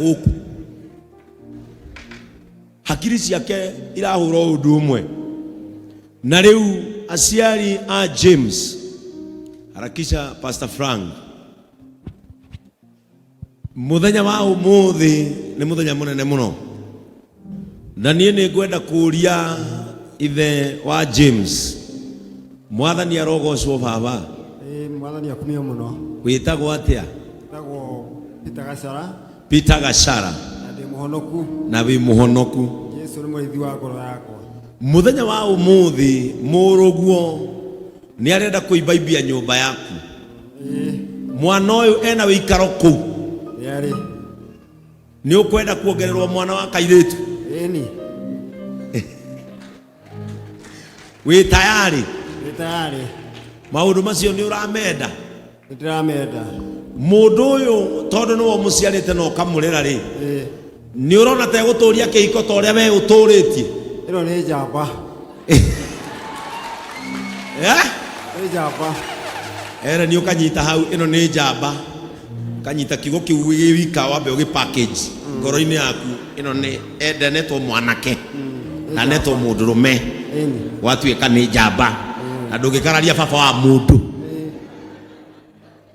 Gũkũ hakiri ciake irahũra o ũndũ ũmwe. Na rĩu aciari a James, harakisha Pastor Frank, mũthenya wa ũmũthĩ nĩ mũthenya mũnene mũno, na niĩ nĩ ngwenda kũũria ithe wa James, Mwathani arogocwo baba. Ĩĩ, Mwathani akumio mũno. Wĩtagwo atĩa? Njĩtagwo Peter Gachara. Peter Gachara. Na ndĩ mũhonoku. Na wĩ mũhonoku. Jesu nĩ mũrĩithi wa ngoro yakwa. Mũthenya wa ũmũthĩ mũrũguo nĩ arenda kũimbaimbia nyũmba yaku. Ĩĩ. Mwana ũyũ ena wĩikaro kũu? Nĩ arĩ. Nĩ ũkwenda kuongererwo mwana wa kairĩtu? Ĩni. Wĩ tayarĩ? Ndĩ tayarĩ. Maũndũ macio nĩ ũramenda? Nĩ ndĩramenda. Mũndũ ũyũ tondũ nĩwe ũmũciarĩte na ũkamũrera rĩ, Ĩĩ. nĩ ũrona ta egũtũria kĩhiko ta ũrĩa we ũtũrĩtie? Ĩno nĩ njamba. Eh? Nĩ njamba. Ere nĩ ũkanyita hau, ĩno nĩ njamba. Kanyita kiugo kĩu gĩ wika wambe ũgĩ package ngoro-inĩ yaku, ĩno nĩ ndanetwo mwanake, ndanetwo mũndũrũme, Ĩni. gwatuĩka nĩ njamba na ndũngĩkararia baba wa mũndũ.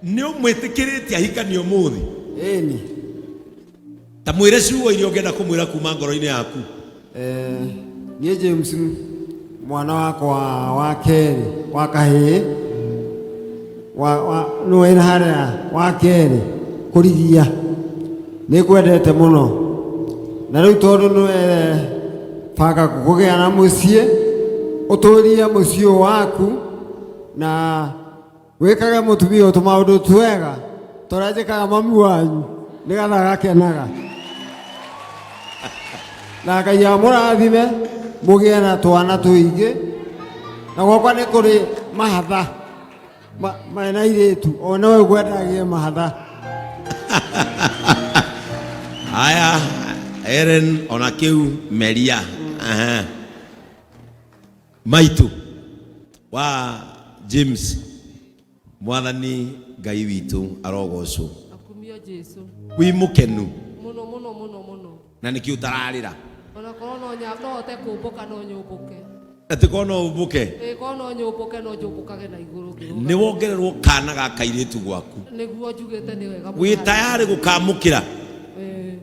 Nĩ ũmwĩtĩkĩrĩtie ahikanie ũmũthĩ? Ĩni. Ta mwĩre ciugo iria ũngĩenda kũmwĩra kuma ngoro-inĩ yaku. Eh, niĩ James mwana wakwa wa kerĩ wa kahĩĩ wa nĩwe wĩna harĩa wa kerĩ kũrigia, nĩ ngwendete mũno, na rĩu tondũ nĩwe banga kũgĩa na mũciĩ, ũtũrie mũciĩ ũyũ waku na wĩkage mũtumia ũyũ tũmaũndũ twega tũrĩa njĩkaga mami wanyu, nĩgetha agakenaga, na Ngai amũrathime mũgĩe na twana tũingĩ. Na gwakwa nĩ kũrĩ mahatha mena airĩtu, o nowe ngwenda agĩe mahatha. Haya, Eren, ona kĩu meria. Aha. Maitũ wa James, Mwathani Ngai witũ arogocwo. Akumio Jesu. Wĩ mũkenu? Mũno mũno mũno mũno. Na nĩkĩ ũtararĩra? Ona korwo no nya no hote kũmbũka, no nyũmbũke. Atĩ korwo no ũmbũke? Ĩĩ, korwo no nyũmbũke, no njũmbũkage na igũrũ ngĩrũgama. Nĩ wongererwo kana ga kairĩtu gwaku. Nĩguo njugĩte nĩ wega mũno. Wĩ tayarĩ gũkamũkĩra? Ĩĩ.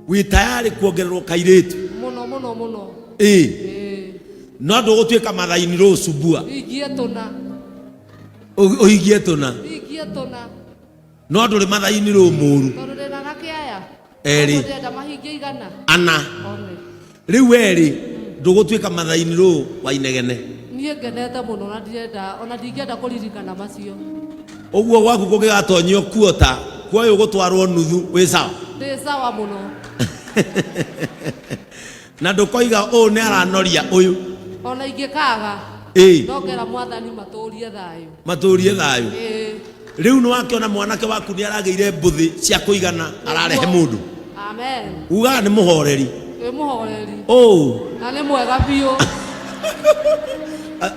Wĩ tayarĩ kuongererwo kairĩtu? Mũno mũno mũno. Ĩĩ. Ĩĩ. No ndũgũtuĩka mathaini rũcumbua? Hingie tũna. Ũhingie tũna? Hingie tũna. No ndũrĩ mathaini rũ mũru? Tondũ ndĩna anake aya. Erĩ. Ũguo ndĩrenda mahingie 100. Ana. One. Rĩu werĩ ndũgũtuĩka mathaini rũ wa inegene? Niĩ ngenete mũno na ndirenda ona ndingĩenda kũririkana macio. Ũguo gwaku kũngĩgatonyio kuota kuoyũ gũtwarwo nuthu, wĩ sawa? Ndĩ sawa mũno. Na ndũkoiga ũũ nĩ aranoria ũyũ? Ona ingĩkaga. Ĩĩ. Ndongera Mwathani matũrie thayũ. Matũrie thayũ. Ĩĩ. Rĩu nĩ wakĩona mwanake waku nĩ aragĩire mbũthĩ cia kũigana, ararehe mũndũ. Amen. Ugaga nĩ mũhoreri? Wĩ mũhoreri. Ũũ. Na nĩ mwega biũ.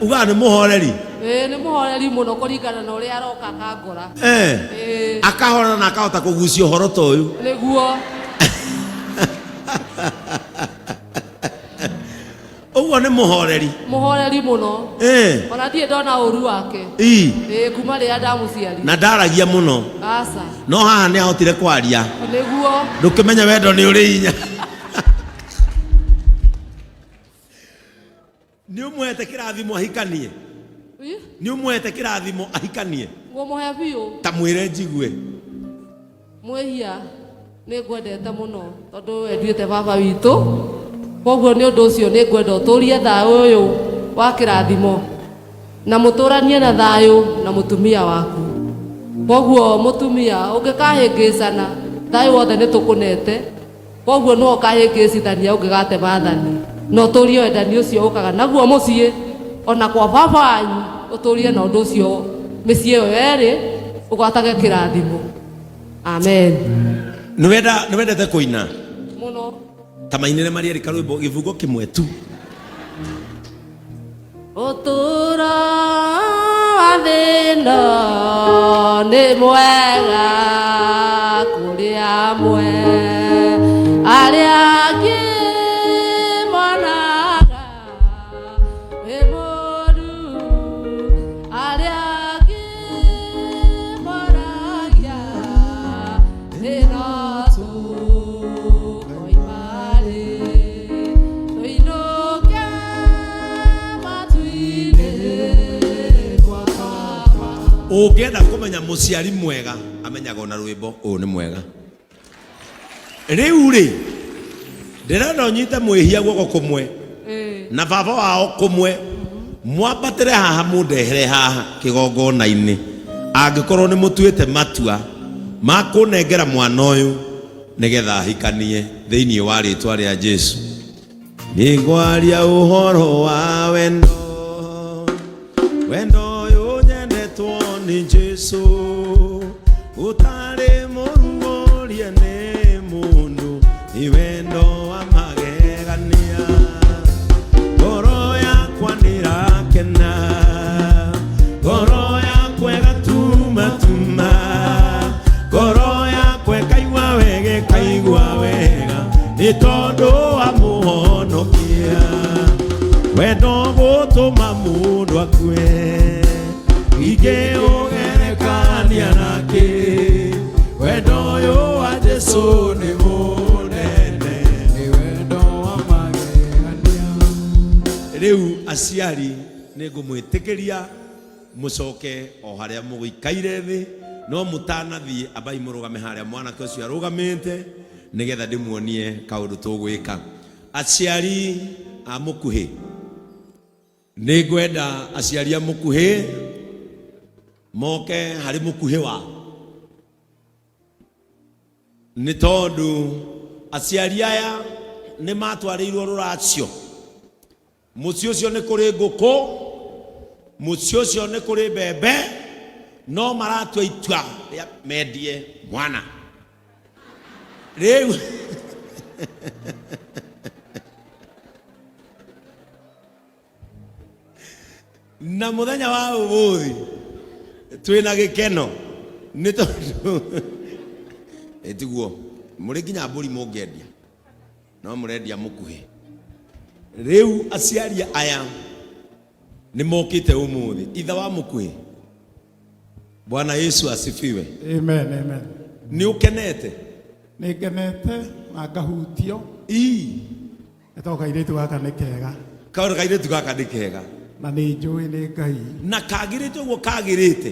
Ugaga nĩ mũhoreri? Ĩĩ, nĩ mũhoreri mũno kũringana na ũrĩa aroka akangora. Eh. Ĩĩ. Akahorera na akahota kũgucia ũhoro ta ũyũ. Nĩguo. Ũguo nĩ mũhoreri? Mũhoreri mũno. Eh. Ona ndirĩ ndona ũru wake. Ii. Ĩĩ, kuma rĩrĩa ndamũciarire. Na ndaragia mũno? Aca. No haha nĩ ahotire kwaria. Nĩguo. Ndũkĩmenye wendo nĩ ũrĩ hinya. Nĩ ũmũhete kĩrathimo ahikanie? Ĩ? Nĩ ũmũhete kĩrathimo ahikanie? Ngũmũhe biũ. Ta mwĩre njigue. Mwĩhia, nĩ ngwendete mũno tondũ we nduĩte baba witũ, koguo nĩ ũndũ ũcio nĩ ngwenda ũtũrie thayũ ũyũ wa kĩrathimo na mũtũranie na thayũ na mũtumia waku. Koguo mũtumia ũngĩkahĩngĩcana, thayũ wothe nĩ tũkũnete, koguo nĩwe ũkahĩngĩcithania ũngĩgate maathani, na ũtũrie wendani ũcio ũkaga naguo mũciĩ ona kwa baba wanyu, ũtũrie na ũndũ ũcio mĩciĩ ĩyo yerĩ ũgwatage kĩrathimo. Amen. Nĩ wendete kũina? Mũno. Ta mainĩre marĩ erĩ karwĩmbo gĩbungo kĩmwe tu. Ũtũũro wa thĩ ĩno nĩ mwega kũrĩ amwe. Ũngĩenda kũmenya mũciari mwega amenyaga ona rwĩmbo ũyũ nĩ mwega. Rĩu rĩ, ndĩrenda ũnyite mwĩhia guoko kũmwe na baba wao kũmwe, mwambatĩre haha mũndehere haha kĩgongona-inĩ, angĩkorwo nĩ mũtuĩte matua ma kũnengera mwana ũyũ nĩgetha ahikanie thĩinĩ wa rĩtwa rĩa Jesu. Nĩngwaria ũhoro wa wendo, wendo ũyũ nyendetwo nĩ Jesu, ũtarĩ mũruũrie nĩ mũndũ, nĩ wendo wa magegania. Ngoro yakwa nĩrakena, ngoro yakwa ĩgatumatuma, ngoro yakwa ĩkaigua wega, ĩkaigua wega, nĩ tondũ wa mũhonokia. Wendo gũtũma mũndũ akue, ingĩũgerekania nake, wendo ũyũ wa Jesu nĩ mũnene, nĩ wendo wa magegania. Rĩu aciari nĩ ngũmwĩtĩkĩria mũcoke o harĩa mũgũikaire thĩ, no mũtanathiĩ ambai mũrũgame harĩa mwanake ũcio arũgamĩte, nĩgetha ndĩmuonie kaũndũ tũgwĩka. Aciari a mũkuhĩ, nĩ ngwenda aciari a mũkuhĩ moke harĩ mũkuhĩ wao, nĩ tondũ aciari aya nĩ matwarĩirwo rũracio. Mũciĩ ũcio nĩ kũrĩ ngũkũ, mũciĩ ũcio nĩ kũrĩ mbembe, no maratua itua rĩa mendie mwana. Rĩu na mũthenya wa ũmũthĩ twĩna gĩkeno nĩ tondũ ĩtiguo mũrĩ nginya mbũri mũngĩendia, no mũrendia mũkuhĩ. Rĩu aciari aya nĩ mokĩte ũmũthĩ. Ithe wa mũkuhĩ, Bwana Yesu asifiwe. Amen, amen. Nĩ ũkenete? Nĩ ngenete na ngahutio. Ii. Nĩ tondũ kairĩtu gaka nĩ kega. Kaũndũ kairĩtu gaka nĩ kega. Na nĩ njũĩ nĩ Ngai. Na kagĩrĩte ũguo kagĩrĩte.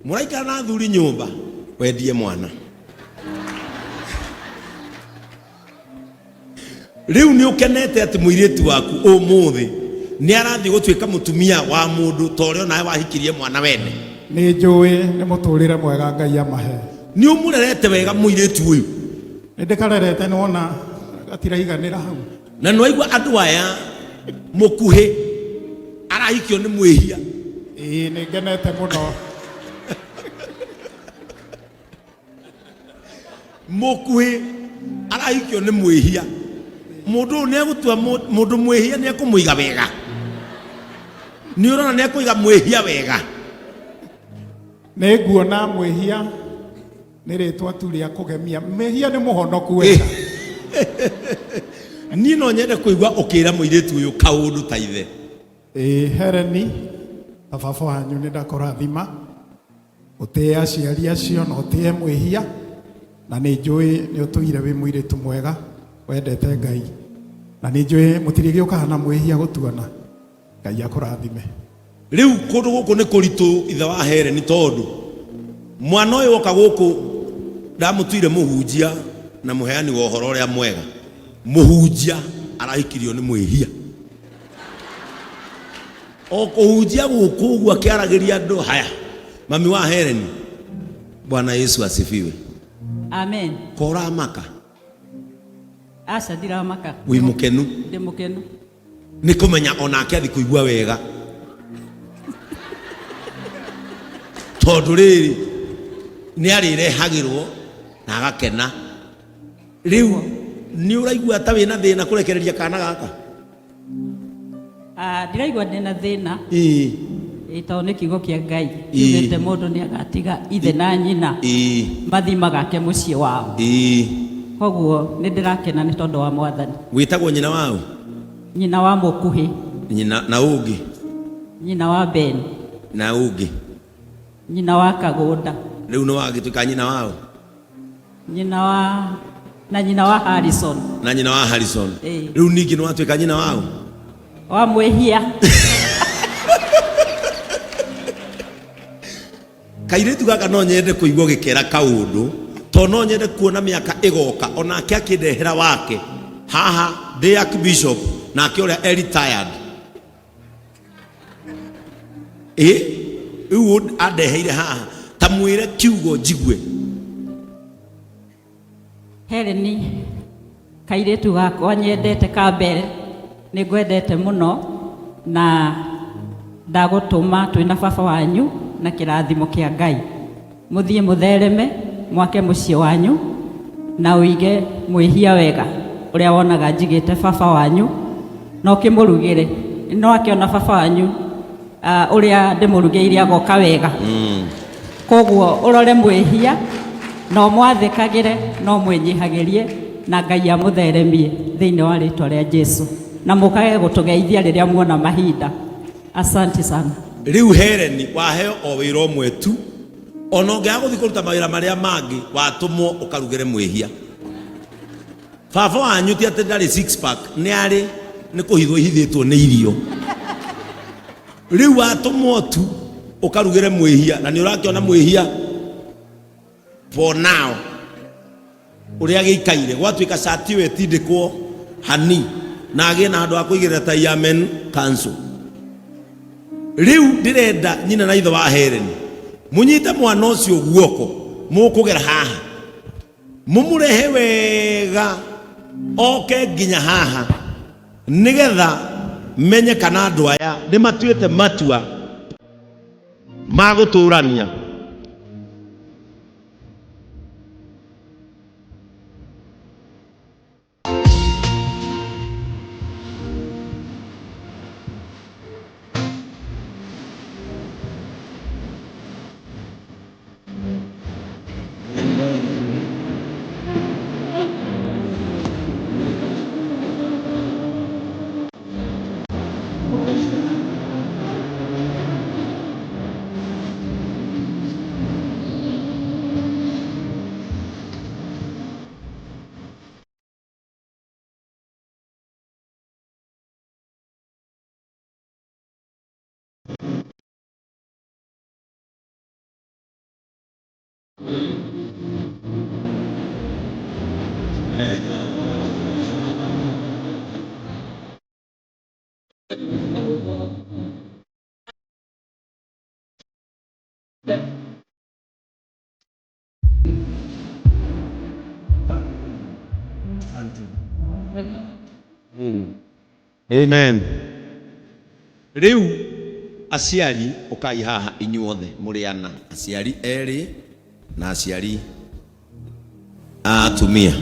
Mũraikara na athuri nyũmba, wendie mwana. Rĩu nĩ ũkenete atĩ mũirĩtu waku ũmũthĩ nĩ arathiĩ gũtuĩka mũtumia wa mũndũ ta ũrĩa onawe wahikirie mwana wene. Nĩ njũĩ nĩ mũtũrĩre mwega Ngai amahe. Nĩ ũmũrerete wega mũirĩtu ũyũ. Nĩ ndĩkarerete, nĩwona gatiraiganĩra hau. Na nĩ waigua andũ aya, mũkuhĩ arahikio nĩ mwĩhia. Ĩĩ, nĩ ngenete mũno. Mũkuhĩ arahikio nĩ mwĩhia. Mũndũ ũyũ nĩ egũtua mũndũ mwĩhia, nĩ ekũmũiga wega. Nĩ ũrona nĩ ekũiga mwĩhia wega. Nĩ nguona mwĩhia nĩ rĩtwa tu rĩa kũgemia. Mwĩhia nĩ mũhonoku wega. Niĩ no nyende kũigua ũkĩra mũirĩtu ũyũ kaũndũ ta ithe. Ĩĩ, Hereni, ta baba wanyu nĩ ndakũrathima. Ũtĩe aciari acio na ũtĩe mwĩhia, na nĩ njũĩ nĩ ũtũire wĩ mũirĩtu mwega wendete Ngai, na nĩ njũĩ mũtirĩgĩũkaga na mwĩhia gũtuona. Ngai akũrathime. Rĩu kũndũ gũkũ nĩ kũritũ, ithe wa Hereni, tondũ mwana ũyũ oka gũkũ ndamũtuire mũhunjia na mũheani wa ũhoro ũrĩa mwega. Mũhunjia arahikirio nĩ mwĩhia. O kũhunjia gũkũ ũguo akĩaragĩria andũ haya. Mami wa Hereni, Bwana Yesu asifiwe. Amen. Ko ũramaka? Aca, ndiramaka. Wĩ mũkenu? Ndĩ mũkenu. Nĩ kũmenya onake athi kũigua wega, tondũ rĩrĩ nĩ arĩrehagĩrwo na agakena. Rĩu nĩ ũraigua ta wĩna thĩna kũrekereria kana gaka? Ah, ndiraigua ndĩ na thĩna. Ĩĩ. Ĩ, tondũ nĩ kiugo kĩa Ngai Ĩĩ. kiugĩte mũndũ nĩ agatiga ithe na nyina mathi magake mũciĩ wao. Koguo nĩ ndĩrakena nĩ tondũ wa Mwathani. Wĩtagwo nyina wao? Nyina wa mũkuhĩ. Nyina na ũngĩ? Nyina wa Ben. Na ũngĩ? Nyina wa Kagũnda. Rĩu nĩ wagĩtuĩka nyina wao? Nyina wa na nyina wa Harrison. Na nyina wa Harrison. Ĩĩ. Rĩu ningĩ nĩ watuĩka nyina wao? Wa mwĩhia. Kairĩtu gaka no nyende kũigua gĩkera kaũndũ, tondũ no nyende kuona mĩaka ĩgoka onake akĩndehera wake haha ndĩ archbishop, nake ũrĩa e retired. Ĩ rĩu andeheire haha, ta mwĩre kiugo njigue. Heleni, kairĩtu gakwa nyendete ka mbere, nĩ ngwendete mũno na ndagũtũma twĩna baba wanyu na kĩrathimo kĩa Ngai. Mũthiĩ mũthereme mwake mũciĩ wanyu na ũige mwĩhia wega ũrĩa wonaga njigĩte baba wanyu na ũkĩmũrugĩre. No akĩona baba wanyu ũrĩa ndĩmũrugĩire agoka wega. Koguo ũrore mwĩhia na ũmwathĩkagĩre na ũmwĩnyihagĩrie na Ngai amũtheremie thĩinĩ wa rĩtwa rĩa Jesu, na mũkage gũtũgeithia rĩrĩa muona mahinda. Asante sana. Rĩu Hereni waheo o wĩra ũmwe tu, ona ũngĩaga gũthiĩ kũruta mawĩra marĩa mangĩ, watũmwo ũkarugĩre mwĩhia. Baba wanyu ti atĩ ndarĩ six pack, nĩ arĩ, nĩ kũhithwo ihithĩtwo nĩ irio. Rĩu watũmwo tu ũkarugĩre mwĩhia, na nĩ ũrakĩona mwĩhia for now ũrĩa gĩikaire, gwatuĩka cati ĩyo ĩtindĩkwo hani na agĩe na handũ ha kũigĩrĩra tai ya men council. Rĩu ndĩrenda nyina na ithe wa Helen mũnyite mwana ũcio guoko, mũkũgera haha mumurehe wega oke nginya haha nigetha menye kana andũ aya nĩ matuĩte matua ma gũtũrania. Amen. Rĩu aciari ũkai haha inyuothe mũrĩ ana, aciari erĩ na aciari a atumia.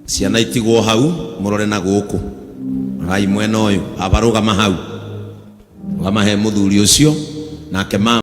Ciana itigwo hau, mũrore na gũkũ. Rorai mwena ũyũ, baba rũgama hau. Rũgama he mũthuri ũcio, nake mama.